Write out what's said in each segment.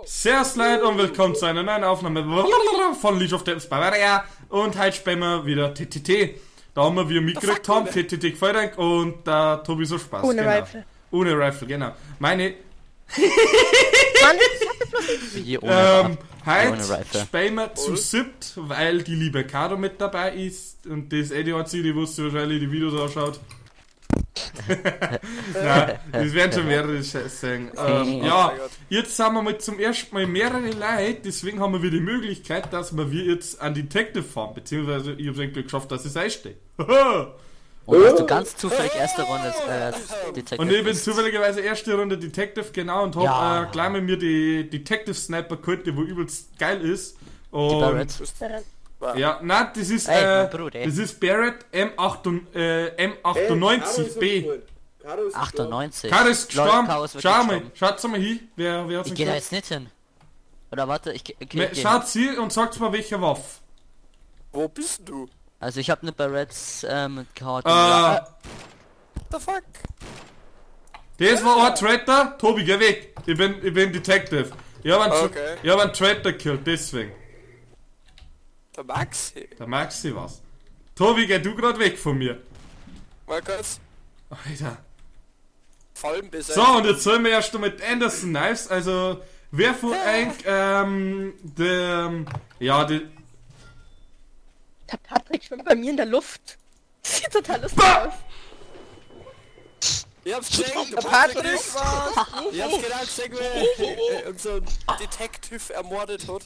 Servus Leute und willkommen zu einer neuen Aufnahme von League of Legends Bavaria und heute spielen wir wieder TTT. Da haben wir mitgekriegt haben, TTT gefällt euch und der Tobi so Spaß. Ohne genau. Rifle. Ohne Rifle, genau. Meine Mann, ich hab bloß Wie ohne, heute ohne Rifle. spielen wir zu siebt, weil die liebe Caro mit dabei ist und das ist eh die einzige, die wusste wahrscheinlich die Videos anschaut. Nein, das werden schon mehrere sein. Ja, jetzt sind wir mal zum ersten Mal mehrere Leute, deswegen haben wir wieder die Möglichkeit, dass wir jetzt einen Detective fahren, beziehungsweise ich hab's irgendwie geschafft, dass ich es einstehe. Und hast du ganz zufällig erste Runde Detective Und ich bin bist. zufälligerweise erste Runde Detective, genau, und hab Ja. gleich mit mir die Detective Sniper geholt, die wo übelst geil ist. Die Und Barrett. Ja, nein, das ist, Ey, mein Bruder, ey. das ist Barrett M8, M98B. Caro ist 98. Caro ist Lol, gestorben. Caro ist wirklich Schau mal, gestorben. schaut mal hin, wer hat's Ich denn geh da gesagt? jetzt nicht hin. Oder warte, ich okay, Me- ich geh. Schaut sie und sagt mal, welche Waffe. Wo bist du? Also ich habe eine Barrett mit Karte. What the fuck? Das war ein Traitor. Tobi, geh weg. Ich bin Detective. Ich hab einen, Okay. ich hab einen Traitor gekillt, deswegen. Der Maxi. Da magst du was. Tobi, geh du grad weg von mir. Mal kurz. Alter. Fallen bis So, und jetzt sollen wir erst noch mit Anderson Knives, also wer von euch, der, ja, die, Der Patrick schwimmt bei mir in der Luft. Sieht total lustig aus. Ich hab's gesehen, der Patrick Patrick war's. Ich hab's genau gesehen, wie er unseren Detective ermordet hat.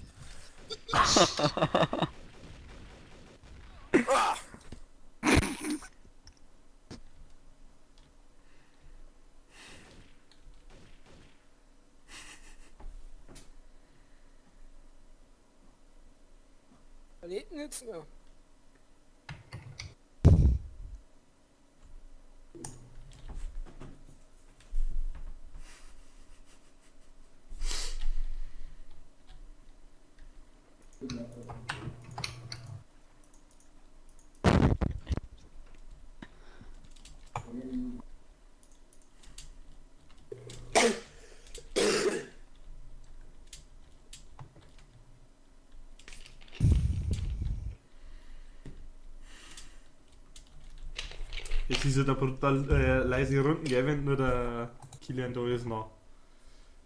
Ah, Wer lebt denn jetzt noch? Jetzt ist ja da brutal leise Runden, gell, wenn nur der Kilian da ist noch.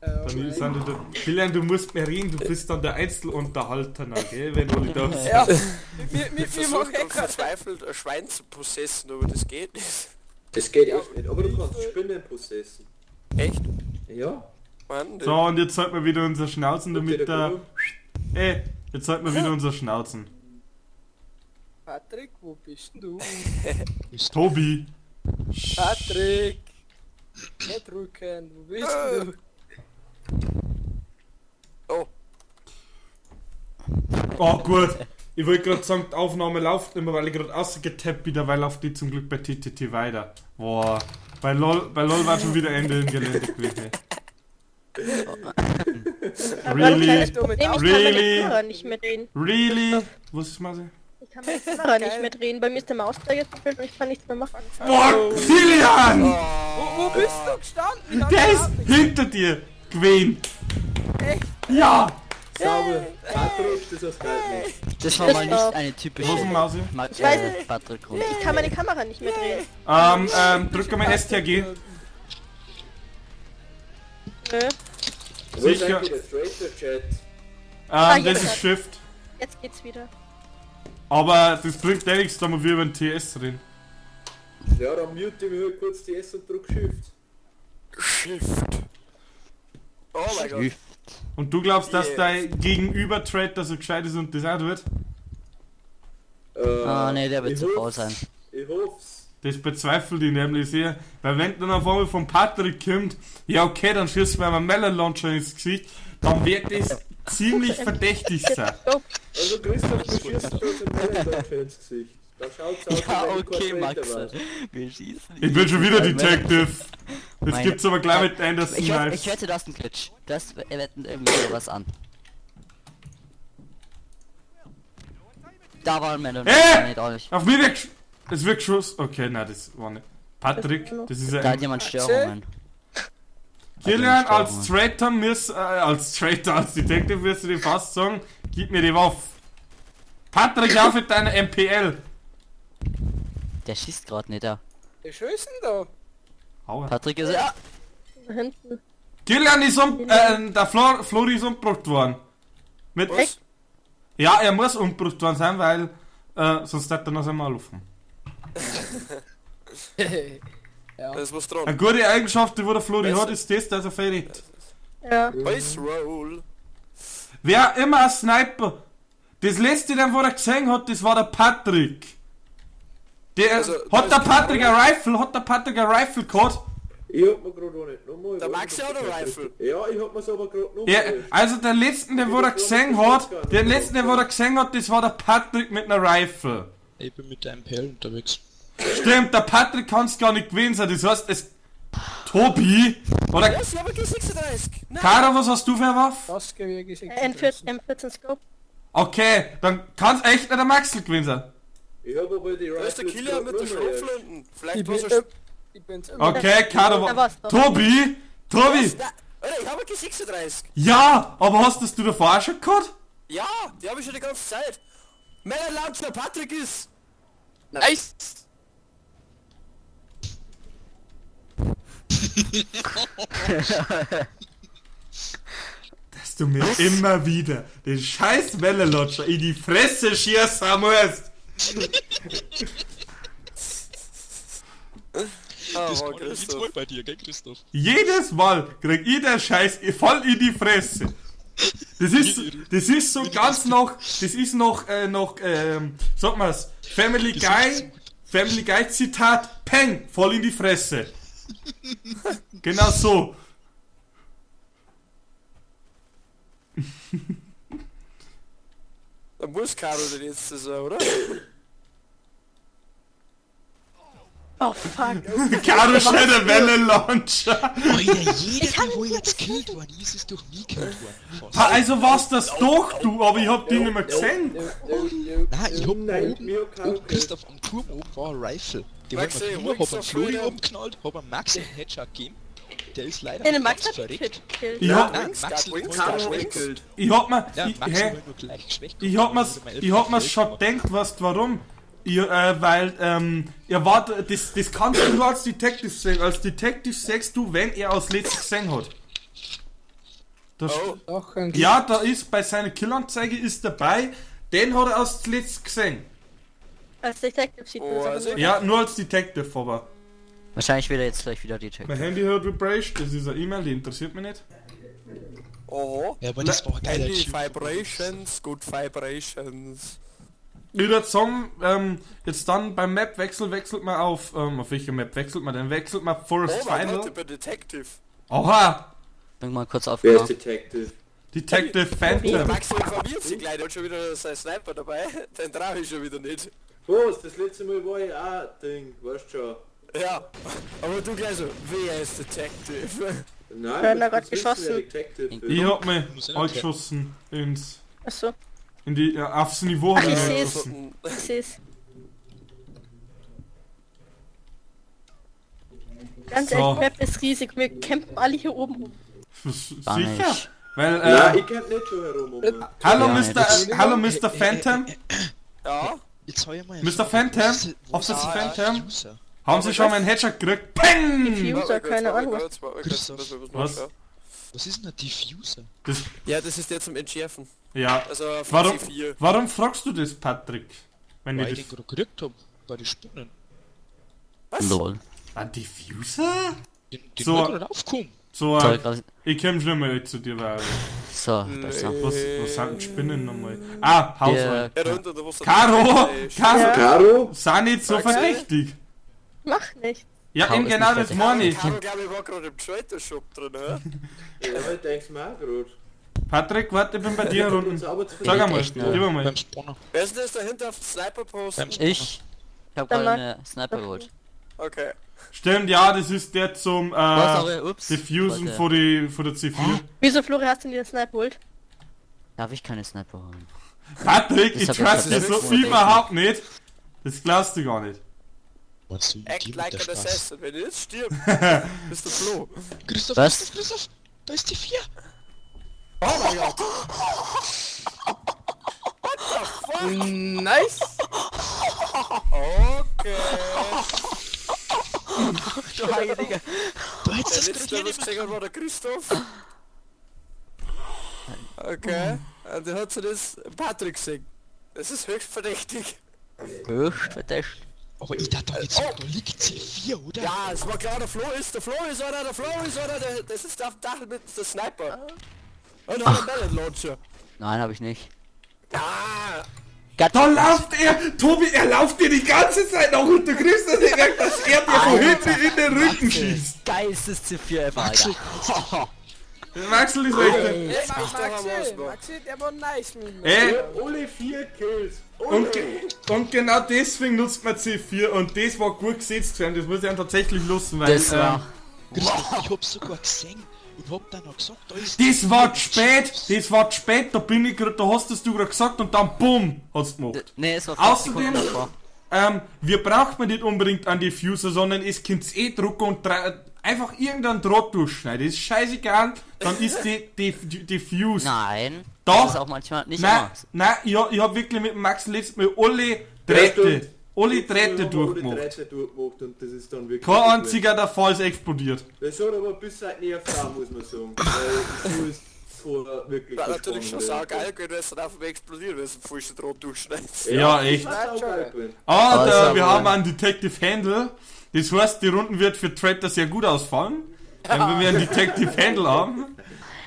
Dann sind die da, Kilian, du musst mehr reden, du bist dann der Einzelunterhalter noch, gell, wenn alle da sind. Ja, mir, Ich mir versuche macht echt grad verzweifelt ein Schwein zu possessen, aber das geht nicht. Das geht echt nicht, aber du kannst Spinnen possessen. Echt? Ja. Mann, So, und jetzt sollten wir wieder unser Schnauzen, damit der... Ey, jetzt sollten wir wieder unser Schnauzen. Patrick, wo bist denn du? Tobi! Patrick! Nicht drücken, wo bist denn du? Oh, Oh gut. Ich wollte gerade sagen, die Aufnahme läuft immer, weil ich gerade ausgetappt bin, weil läuft die zum Glück bei TTT weiter. Boah. Bei LOL war schon wieder Ende im Gelände gewesen. Aber ein Really? kleines Du mit Problem, ich kann meine Really? Kamera nicht mehr drehen. Really? Was ist Marcel? Ich kann meine Kamera nicht mehr drehen. Bei mir ist der Mauszeiger gefüllt und ich kann nichts mehr machen. Boah, Kilian! Wo bist du gestanden? Ich hab Der ist überhaupt nicht- hinter dir, Gwen. Echt? Ja! Sauber. Patrick, das hast geil gemacht. Das war mal nicht eine typische Wo ist denn Mausi? Ich weiß nicht. Patrick Runde. Ich kann meine Kamera nicht mehr drehen. Drück mal STRG. Nö. Wo ist Sicher. eigentlich der Traitor-Chat? Ah, Das jetzt ist hat- Shift. Jetzt geht's wieder. Aber das bringt eh nichts, da wir über den TS reden. Ja, dann mute ich mir halt kurz die S und drück Shift. Shift. Oh mein Gott. Und du glaubst, dass Yes. dein Gegenüber-Trade so gescheit ist und das auch wird? Ah ne, der wird ich zu faul hoff's. sein. Ich hoff's. Das bezweifle ich nämlich sehr. Weil wenn dann auf einmal vom Patrick kommt, ja okay, dann schießt mir einen Melon Launcher ins Gesicht, dann wird das ziemlich verdächtig sein. Go. Also Christoph, du schießt uns einen Melon Launcher ins Gesicht. Da schaut's aus, Ja, als wenn ich okay, kein Max. Traitor war. Wir schießen. Ich bin schon wieder Detective. Das Meine- gibt's aber gleich mit Anderson Ich, wette, Knives. ich wette, das ist ein Glitch. Das wetten irgendwie sowas an. Da war ein Melon. Äh! Nee, auch nicht. Auf mich wird es wird Schuss. Okay, nein, das war nicht. Patrick, das ist Da hat ein. jemand Störungen. Kilian, gestorben. als Traitor, als Traitor, als Detective wirst du dir fast sagen, gib mir die Waffe. Patrick, auf mit deiner MPL. Der schießt gerade nicht da. Der schießen da. Aua. Patrick ist ja. Da hinten. Kilian ist der Flori ist umgebracht worden. Mit Was? Ja, er muss umgebracht worden sein, weil sonst hätte er noch einmal laufen. Ja. Da ist was dran. Eine gute Eigenschaft, die wo der Flori Weißt hat, du- ist das, dass er verrät. Ja. Base Roll. Wer immer ein Sniper. Das letzte, den wo er gesehen hat, das war der Patrick. Der, Also, hat da der ist Patrick ein Rifle, hat der Patrick ein Rifle gehabt? Ich hab mir gerade auch nicht nochmal. Der Maxi hat eine Rifle. Ja, ich hab mir's aber gerade nochmal. Ja, also der letzten, den wo er gesehen hat, den letzten, den wo er gesehen hat, das war der Patrick mit einer Rifle. Ich bin mit der MPL unterwegs. Stimmt, der Patrick kann's gar nicht gewesen sein, das heißt, es... Tobi? Oder... Was? Ich hab eine G36. Nein. Kara, was hast du für eine Waffe? Das Gewehr geschickt. M14 Scope. Okay, dann kann's echt nicht der Maxel gewesen sein. Ich hab aber die Rifle. Da ist der jetzt Killer grad mit der noch mal erst. Schrotflinten. Vielleicht Ich war's bin, er... ich bin's. Okay, Kara, Da wa- war's doch. Tobi? Tobi! Was? Nein. Alter, ich hab eine G36. Ja, aber hast das du davor auch schon gehabt? Ja, die habe ich schon die ganze Zeit. Männer Launcher Patrick ist. Nice! Dass du mir immer wieder den scheiß Wellelotscher in die Fresse schießen musst. Ah, Das oh, kann ich jetzt Christoph. wohl bei dir, gell, Christoph? Jedes Mal krieg ich den Scheiß voll in die Fresse. Das ist so ganz noch, das ist noch, sag mal's, Family Guy, Family Guy Zitat, Peng, voll in die Fresse. Genau so. Da muss Caro der letzte sein, oder? Oh fuck. Caro schnell der Welle Launcher. Alter, jeder, der wo jetzt gekillt worden ist, ist durch mich gekillt worden. Fast. Also war's das doch du, aber ich hab die nicht mehr gesehen. Nein, ich hab Nein, oben, mir hat keiner oben Christoph am Turm oben war ein Rifle. Die hab Maxi, ich mir Wings hab einen of Flori Freedom. oben geknallt, hab einen Maxi einen Headshot gegeben. Der ist leider Den ganz Max hat verreckt. gekillt. Ich hab, Nein, Wings, Maxi Wings, war Wings. schlecht. Wings. ich hab mir, Ja, ich, Maxi hä? war nur gleich geschwächt. Ich hab mir's, ich hab mir's schon gedacht, weißt warum? Ich, weil, er war, das kannst du nur als Detective sehen. Als Detective sagst du, wenn er als letztes gesehen hat. Das, Oh. Doch, ein Ja, da ist bei seiner Killanzeige ist dabei, den hat er als letztes gesehen. Als Detective sieht man Oh, das aber also nur. Ja, nur als Detective, aber. Wahrscheinlich wird er jetzt gleich wieder Detective. Mein Handy hat Vibration, das ist eine E-Mail, die interessiert mich nicht. Oho. Ja, aber das war ein geiler Handy Tune. Vibrations, good Vibrations. Ich würde sagen, jetzt dann beim Map-Wechsel wechselt man auf welche Map wechselt man denn? Wechselt man Forest Oh mein Gott, Final? ich bin Detective. Oha! Bin mal kurz Wer ist aufgenommen. Detective? Detective Der Phantom. Maxi informiert sich gleich, der hat schon wieder seinen Sniper dabei. Den trau ich schon wieder nicht. Was? Das letzte Mal war ich auch Ding, weißt schon. Ja, aber du gleich so, wer ist Detective? Nein, Werner ich hat muss wissen, wer geschossen. Detective ist. Ich hab mich Muss ich angeschossen ins, Achso, in die, aufs Niveau hab Ach, ich ich mich seh's. geschossen. ich seh's. Ganz So. ehrlich, Map ist riesig. Wir campen alle hier oben rum. Gar Sicher? nicht. Weil, Nein, ich kann nicht schon herum. Um. hallo Ja, Mr. nee, das- hallo Mr. Phantom. Ja, Jetzt hab ich mal eine Mr. Frage. Phantom? Was ist- was Officer ist ein Phantom? Diffuser? Haben Sie schon mal einen Headshot gekriegt? Peng! Diffuser, keine Ahnung. Kurz, warte kurz, Christoph. warte kurz, Was? ja. Was ist denn ein Diffuser? Das, Ja, das ist der zum Entschärfen. ja. Also Warum, C4. warum fragst du das, Patrick? Wenn Weil ich ich den das... gerade gekriegt hab, bei den Spinnen. Was? Lol. Ein Diffuser? Den So. so. gerade aufgekommen. So, Sorry, grad- ich komm schon mal zu dir, weil... So, besser. Was sind denn Spinnen nochmal? Ah, Haushalt. Ja, da unten, da wo Caro! Caro! Ja. Caro? Sind nicht so Maxi? verdächtig. Mach nicht. Ja, Caro eben ist genau nicht das meine ich. Caro, glaube ich, war gerade im Traitor-Shop drin, hä? Ja, ich denk's mir auch grad. Patrick, warte, ich bin bei dir unten. Uns aber zu Sag einmal, Echt, ne? gib einmal. Beim Spawner. Wer ist denn das dahinter auf dem Sniper-Post? Beim Spawner. Ich hab Der gerade Max. eine Sniper geholt. Okay. Stimmt, ja, das ist der zum Oh, sorry, ups. Diffusen Warte. vor die vor der C4. Wieso, Flori, hast du denn den Sniper geholt? Darf ich keine Sniper holen? Patrick, ich Das hab ich trust dich vergessen. so überhaupt nicht. Das glaubst du gar nicht. Meinst du, Act die mit like der an Spaß? assassin. Wenn du jetzt stirbst, bist du Flo. Christoph, Was? Christoph, Christoph! Da ist die 4! Oh mein Gott. What the fuck? Nice! Okay. Du Heiliger. Du hättest Der das letzte, der gerade was gesehen hat, war der Christoph. Okay. Und der hat so das Patrick gesehen. Das ist höchst verdächtig. Höchst verdächtig. Aber ich dachte doch jetzt, da liegt C4, oder? Ja, es war klar, der Flo ist, der Flo ist einer, der Flo ist einer, der, das ist auf dem Dach mit der Sniper. Und hat einen Mallet Launcher. Nein, habe ich nicht. Ah, Gott. Da lauft er! Tobi, er lauft dir die ganze Zeit noch und du kriegst das nicht weg, dass er dir von hinten in den Rücken schießt. Geilstes C4 ever, Axel, Alter. Maxel ist echt. Ey, Ich darf am Maxi, Ausbau. Maxi, der war nice mit mir. Ey, Alle 4 Kills. und, ge und genau deswegen nutzt man C4 und das war gut gesetzt gewesen, das muss ich ihm tatsächlich lassen, weil. Das war... Christoph, ich hab's sogar gesehen und hab dann noch gesagt, da ist Das war zu spät, das war zu spät, da bin ich grad, da hast es du gerade gesagt und dann bumm, hat's gemacht. Nee, es war 5 Außerdem- Sekunden davor. Wir braucht man nicht unbedingt einen Diffuser, sondern es könnt eh drucken und einfach irgendeinen Draht durchschneiden. Ist scheißegal, dann ist die, die Diffuse. Nein. Doch. Das ist auch manchmal nicht Nein, immer. nein, ich hab wirklich mit dem Max letztes Mal alle Ja, Drähte, stimmt. alle Drähte Alle durchgemacht. Drähte durchgemacht und das ist dann wirklich... Kein einziger der Fall ist explodiert. Das hat aber bis seit nervt auch, muss man sagen. Weil so ist vorher wirklich war natürlich schon gespannt, saugeil gewesen, wenn es dann einfach mal explodiert, wenn es einen falschen Draht durchschneidest. Ja, echt. Das war saugeil gewesen. Ah, Also, da, wir wohl. haben einen Detective Handle. Das heißt, die Runden wird für Traitor sehr gut ausfallen. Wenn wir einen Detective Handle haben.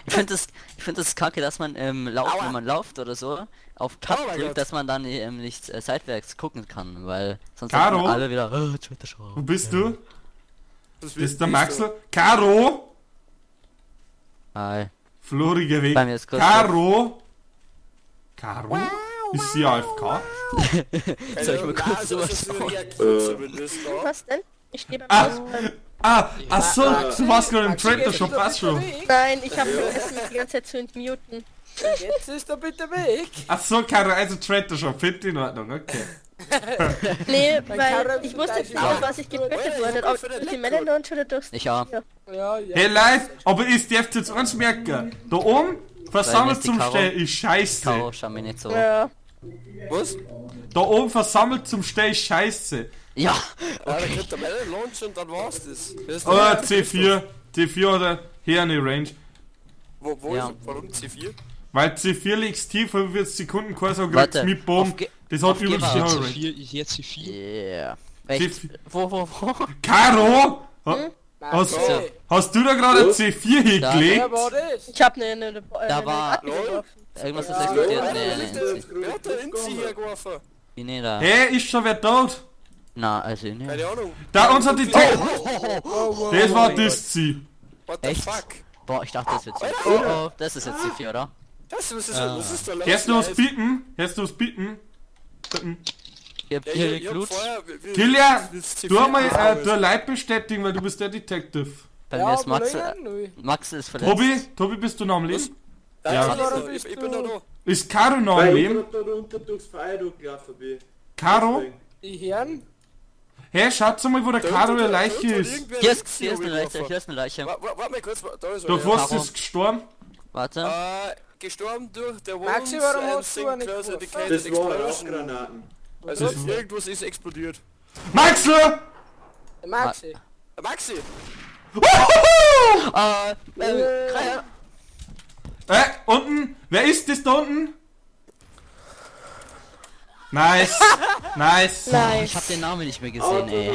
Ich finde das, ich finde das kacke, dass man im Lauf, Aua. wenn man läuft oder so, auf Tab Oh mein drückt, Gott. dass man dann nicht seitwärts gucken kann, weil sonst Caro? sagen alle wieder, oh, Twitter Show. Wo bist du? Das Das ist der Maxel. Caro! Hi. Floriger Weg. Bei mir ist kurz. Caro! Caro? Ist sie AFK? Soll ich mal kurz so sowas was schauen? zumindest da. Was denn? Ich stehe beim Ah. Haus. Ah, ach so, du warst gerade im Maxi, Traitor jetzt schon, ist er passt bitte schon. weg. Nein, ich habe vergessen, mich die ganze Zeit zu entmuten. Jetzt ist er bitte weg. Ach so, Caro, also Traitor schon, finde in Ordnung, okay. Nee, Mein weil Karren ich wusste jetzt nicht, ist auf was ich getötet Alter, ich wurde. hab Ob für den durch die Leck Melon Launch oder durchs Ich auch. Ja, ja. Hey Leute, aber ich darf jetzt eins merken. Da oben, versammelt ist die zum Caro. Stell ist scheiße. Caro, schau mir nicht so. Ja. Was? Da oben versammelt zum Stell ist scheiße. Ja! Ja, da kriegt der Melon Launch und dann war's das. Das ist Oh, der- C4, C4 oder hier eine Range. Wo Ja. ist, warum C4? Weil C4 liegt tief, 45 Sekunden, keiner sagt, Warte, kriegt's mit Bomb. auf Ge- Das hat auf übelst die Geber. Range. C4, ich jetzt C4. Yeah. Echt? C4. Wo? Caro! Hast, Maxi, hast du da gerade ein C4 Da. hingelegt? wer war das? Ich habe eine Da war- Ratte geworfen. Irgendwas ist Ja. explodiert. Ja. Nee, nee, Wer hat da Inzi hergeworfen? nee. Nee, da. Hey, ist schon wer tot? Na, also nee. Keine Ahnung. Da, unser Detective. Wow, wow, Das war mein das Ziel. What the Echt? fuck? Boah, ich dachte, das wird C4. Oh, oh, das ist jetzt C4, oder? Das, was ist, was ist da los? Hörst du was bieten? Hörst du was bieten? Bitten. Hier, Ja, hier ich, liegt ich hab Blut. vorher... wie- Kilian, wie- das C4 Du einmal gefahren du Leid bestätigen, weil du bist der Detective. Bei Ja, mir ist Max. Max. Max ist verletzt. Tobi, Tobi, bist du noch am Leben? ist. Nein, Ja. ja. Ich, ich bin da noch. Ist Caro noch am Weil ich Leben? grad da runter durchs Feuer durchgelaufen bin. Caro? Deswegen. Die Herren? Hey, schaut mal, wo der Da Caro unten- ihre da Leiche unten hat ist. irgendwer Hier ist, Inzi hier ist eine Leiche, geworfen. hier ist eine Leiche. Warte mal kurz, da ist Durch einer. was Caro. ist gestorben? Warte. Gestorben durch der Maxi, Wounds warum and hast du eine Sinclair's geworfen? indicated Das waren explosion. Rauchgranaten. Also Das- irgendwas ist explodiert. Maxl! Maxi. Maxi! Kreier. Unten! Wer ist das da unten? Nice! Nice! Ich Nice. hab den Namen nicht mehr gesehen, ey.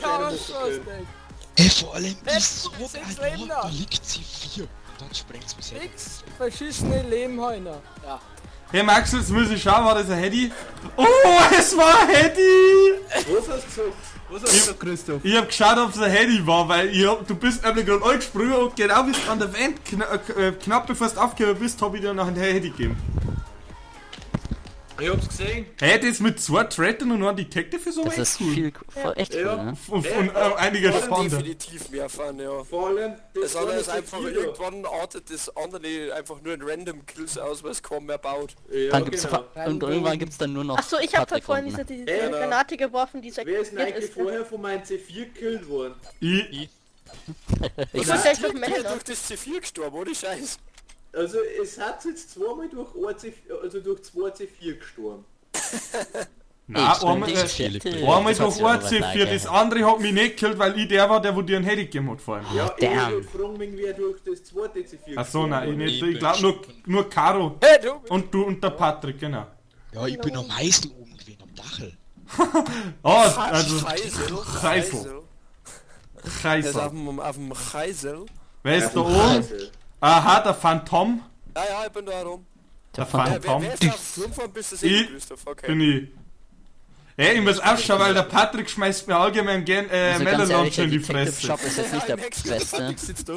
Ja, was ist das denn? Hey, vor allem ich Sechs sag Leben einfach, noch. da liegt C4. Und dann sprengt's mich selber. Sechs verschissene Leben heute. Ja. Hey Maxl, jetzt muss ich schauen, war das ein Handy? Oh, es war ein Handy! Was hast du gesagt? Was hast du gesagt, Christoph? Ich hab geschaut, ob's ein Handy war, weil ich hab, du bist nämlich gerade angesprungen und genau wie du an der Wand knapp bevor du aufgehört bist, hab ich dir noch ein Handy gegeben. Ich hab's gesehen. Hey, das mit zwei Threaten und einem Detective ist aber Das echt ist cool. viel, voll echt cool, Ja. ne? Und einiger spannender. Definitiv mehr Fun, ja. Vor allem, Das andere eine ist einfach, C4 da. irgendwann artet das andere einfach nur in random Kills aus, weil es kaum mehr baut. Ja, Dann gibt's genau. und irgendwann gibt's dann nur noch Ach so, ich habe Patrick vorhin Runden. diese Granate geworfen, die so Wer ist denn explodiert eigentlich ist. Ne? vorher von meinem C4 gekillt worden? Ich, Ich wurde gleich durch Der Melon. durch das C4 gestorben, ohne Scheiß. Also es hat jetzt zweimal durch, ein C4, also durch zwei C4 gestorben. na, Ich bin einmal, Detective. einmal Das hat durch sich aber ein C4, was das andere hat mich nicht gekillt, weil ich der war, der wo dir einen Heady gegeben hat vorhin. Ja, ich Damn. wollte fragen, mich, wer durch das zweite C4 Ach so, nein, ich nicht. Ich Ich bin glaube nur Caro Hey, du! und du und der Patrick, genau. Ja, ich bin am meisten oben gewesen, am Dachel. Oh, also Kreisel. Kreisel. Der ist Kreisel. auf dem Kreisel. Wer ist da oben? Aha, der Phantom. Ja, ja, ich bin da rum. Der Ja, Phantom. wer ist da auf dem Turm gefahren, bist du eh Ich Christoph, okay. Bin ich. Ey, ich muss aufschauen, weil der Patrick schmeißt mir allgemein gern Also Melon ganz ehrlich, Launcher der in die Detective Fresse. Shop ist jetzt nicht Ja, der ich merk's, beste. Patrick sitzt da.